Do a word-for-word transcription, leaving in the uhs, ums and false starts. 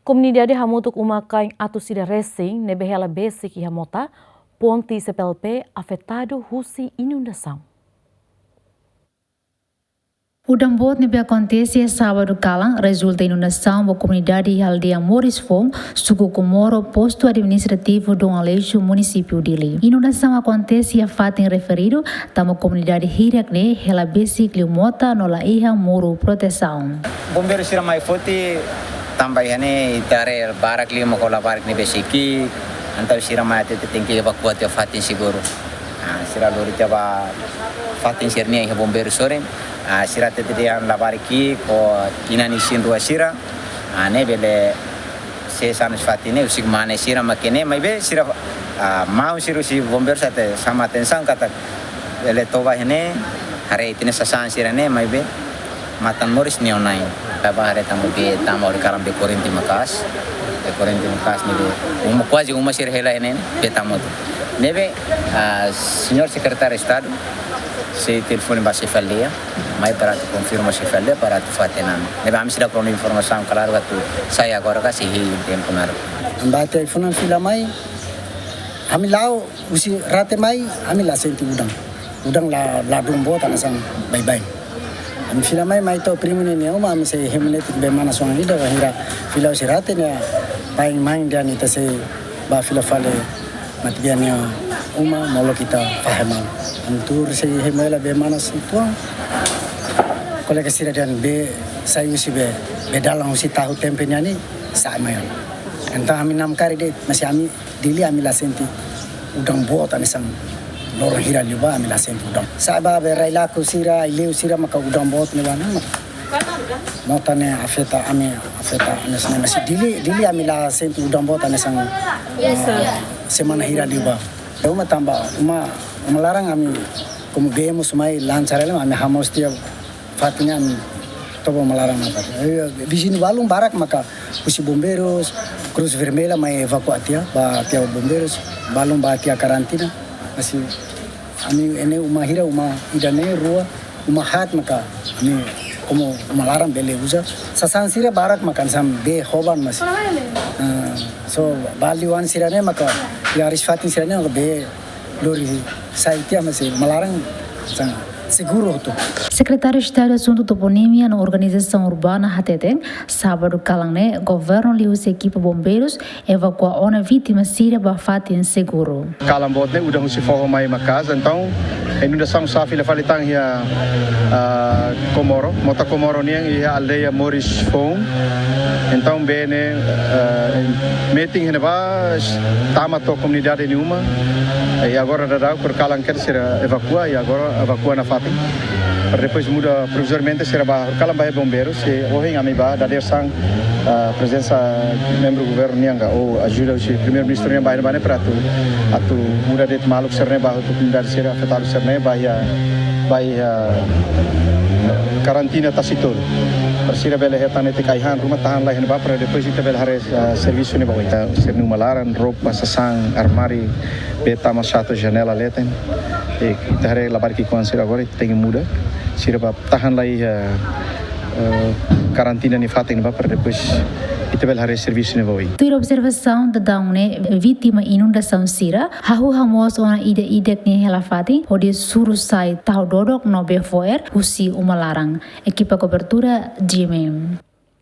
Komunidade hamutuk uma-kain atus ida resin ne'ebé hela besik iha mota, ponte C P L P afetadu husi inundasaun. Udan boot ne'ebé akontese iha sábadu kalan rezulta inundasaun ba komunidade iha aldeia Moris Foun, suku Comoro, postu administrativu Dom Aleixo, munisípiu Dili. Inundasaun akontese iha fatin referidu, tanba komunidade hirak ne'e hela besik liu mota no la iha muru protesaun. Bombeiru sira mai foti tanba iha ne'e ita haree barak liu mak ho labarik ne'e besik ki'ik, entaun sira mai hatete tenke evakua tiha fatin seguru. Ah, sira lori tiha ba fatin sira-nian iha bombeiru sorin. Ah, sira hatete dehan labarik ki'ik ho inan-isin rua sira. Ah, ne'e bele sees an husi fatin ne'e, husik mane sira mak ne'e, maibé sira, ah, maun sira husi bombeiru sira hatete, xama atensaun katak bele toba iha ne'e, haree ita-nia sasán sira-ne'e, maibé matan moris neon-na'in. Tanba haree tanba bee tama, hori kalan bee korrente maka'as. Bee korrente maka'as ne'ebé uma, kuaze uma sira hela iha ne'e, bee tama hotu. Ne'ebé, ah, señór Sekretáriu Estadu sei telefone ba xefe aldeia, mai para atu konfirma xefe aldeia, para atu fó hatene ami. Ne'ebé ami seidauk rona informasaun klaru atu sai agora ka sei hein tempu naruk. Amba telefone fila mai, ami la'o husi rate mai, ami la sente udan. Udan la, ladún boot hanesan baibain. Ami fila mai, mai to'o primu ne'e nia uma, ami sei hemu netik bee manas oan ida, wainhira fila husi rate ne'e, pain-main dehan ita sei bá fila fali matebian nia uma, molok ita fahe malu. Ami tuur sei hemu hela bee manas uitoan. Kolega sira dehan bee sai husi bee, bee dalan husi tahu tempe nian ne'e sa'e mai ona. Entaun ami namkari de'it, maibé ami Dili ami la sente udan boot hanesan loron hira liubá, ami la sente udan. Sa'e ba bee rai-laku sira, aileu sira maka udan boot ne'ebá ne'e mak mota ne'e afeta ami, afeta ami hanesan ne'e, maibé Dili, Dili ami la sente udan boot hanesan, ah, semana hira liubá. Uma tanba, uma, uma laran ami, komu bee mosu mai lansa hela, ami hamoos tiha fatin ne'e, toba uma laran mai fatin. Eh, viziñu balun barak maka husi bombeirus, Cruz Vermelha mai evakua tiha, bá tiha bombeirus, balun bá tiha karantina. Maibé ami iha ne'e uma hira, uma ida ne'e rua, uma haat maka ami komu uma laran bele uza. Sasán sira barak maka hanesan bee hoban maibé. Ah, so, bá liu an sira-ne'e maka, iha aris fatin sira-ne'e maka bee lori sai tiha maibé uma laran hanesan seguru hotu. Sekretáriu Estadu Asuntu Toponímia no Organizasaun Urbana hateten, sábadu kalan ne'e, governu liuhusi ekipa bombeirus evakua ona vítima sira ba fatin seguru. Kalan boot ne'e udan husi foho mai maka'as, entaun inundasaun sa'e fila fali tan iha, ah, Comoro, mota Comoro nian iha aldeia Moris Foun. Entaun bee ne'e, ah, metin iha ne'ebá, tama to'o komunidade nia uma. I agora daudaun, hori kalan kedas sira evakua, i agora evakua nafatin. Para depois muda provizoriamente sira bá, hori kalan bá iha bombeirus, i ohin ami bá, dadeer-saan, ah, prezensa membru governu nian ka, ou ajuda husi Primeiru-Ministru nian bá, bá ne'e para atu, atu muda de'it maluk sira-ne'e bá, hotu komunidade sira afetadu sira-ne'e bá iha, bá iha karantina Tasitolu. Para sira bele hetan netik ai-han ruma, tahan lai iha ne'ebá para depois ita bele haree, ah, servisu ne'ebá oin. Sira-nia uma laran, roupa, sasán, armáriu, bee tama xatu janela leten. I ita haree labarik ki'ik-oan sira agora, ita tenke muda. Sira bá tahan lai iha, eh, karantina nia fatin ne'ebá para depois ita bele haree servisu ne'ebá oin. Tuir observasaun daudaun ne'e, vítima inundasaun sira hahú hamoos ona ida-idak nia hela fatin, hodi suru sai tahu dodok no bee fo'er husi uma laran. Ekipa kobertura, G M M.